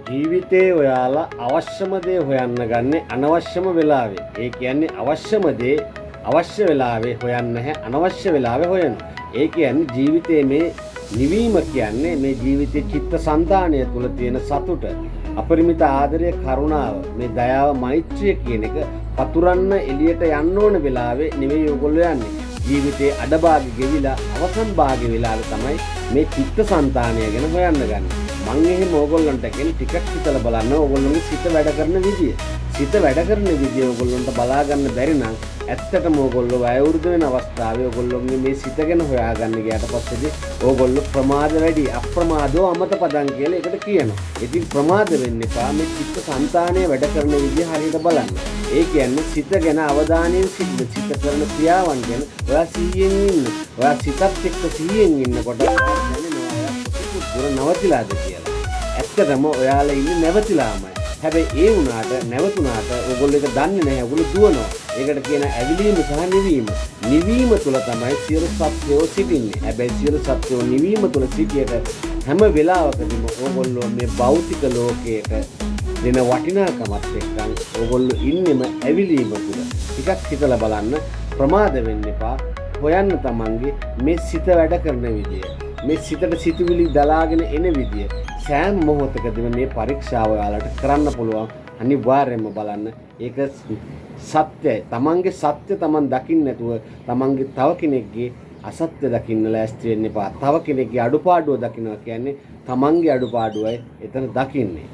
ජීවිතේ ඔයාලා අවශ්‍යම දේ හොයන්න ගන්නේ අනවශ්‍යම වෙලාවේ. ඒ කියන්නේ අවශ්‍යම දේ අවශ්‍ය වෙලාවේ හොයන්නේ නැහැ, අනවශ්‍ය වෙලාවේ හොයනවා. ඒ කියන්නේ ජීවිතේ මේ නිවීම කියන්නේ මේ ජීවිතේ චිත්ත සන්තානය තුල තියෙන සතුට, අපරිමිත ආදරය, කරුණාව, මේ දයාව, මෛත්‍රිය කියන එක පතුරන්න එළියට යන්න ඕන වෙලාවේ නෙවෙයි ඔයගොල්ලෝ යන්නේ. ජීවිතේ අඩභාගෙ ගෙවිලා අවසන් භාගෙ වෙලාවේ තමයි මේ චිත්ත සන්තානය ගැන හොයන්න ගන්නේ. මං එහෙම ඕගොල්ලන්ට කියන්නේ ටිකක් හිතලා බලන්න ඕගොල්ලොන්ගේ සිත වැඩ කරන විදිය. සිත වැඩ කරන විදිය ඕගොල්ලන්ට බලා ගන්න බැරි නම් ඇත්තටම ඕගොල්ලෝ වයෝවෘද්ධ වෙන අවස්ථාවේ ඕගොල්ලොන්ගේ මේ සිත ගැන හොයාගන්න ගියාට පස්සේදී ඕගොල්ලෝ ප්‍රමාද වැඩි, අප්‍රමාදෝ අමත පදං කියලා ඒකට කියනවා. ඉතින් ප්‍රමාද වෙන්න එපා, මේ චිත්ත සන්තානය වැඩ කරන විදිය හරියට බලන්න. ඒ කියන්නේ සිත ගැන අවධානයෙන් සිටින්න, සිත කරන ක්‍රියාවන් ගැන ඔයා සිහියෙන් ඉන්න. ඔයා සිතත් එක්ක සිහියෙන් ඉන්නකොට ඔයාට දැනෙනවා ඔයා කොතෙක් දුර නවතිලාද කියලා. ඇත්තටම ඔයාලා ඉන්නේ නැවතිලාමයි. හැබැයි ඒ වුණාට නැවතුණාට ඔයගොල්ලෝ ඒක දන්නේ නැහැ. ඔයගොල්ලෝ දුවනවා. ඒකට කියන ඇවිලීම සහ නිවීම. නිවීම තුල තමයි සියලු සත්වයෝ සිටින්නේ. හැබැයි සියලු සත්වයෝ නිවීම තුල සිටියට හැම වෙලාවකදීම ඔයගොල්ලෝ මේ භෞතික ලෝකයට දෙන වටිනාකමත් එක්කන් ඔයගොල්ලෝ ඉන්නෙම ඇවිලීම තුල. ටිකක් හිතලා බලන්න, ප්‍රමාද වෙන්න එපා. හොයන්න තමන්ගේ මේ සිත වැඩ කරන විදිය. මේ සිතට සිතුවිලි දලාගෙන එන විදිය. සෑම මොහොතකදීම මේ පරීක්ෂාව ඔයාලට කරන්න පුළුවන්. අනිවාර්යයෙන්ම බලන්න. ඒක සත්‍යයි. තමන්ගේ සත්‍ය තමන් දකින්න නැතුව තමන්ගේ තව කෙනෙක්ගේ අසත්‍ය දකින්න ලෑස්ති වෙන්න එපා. තව කෙනෙක්ගේ අඩුපාඩුව දකින්නවා කියන්නේ තමන්ගේ අඩුපාඩුවයි එතන දකින්නේ.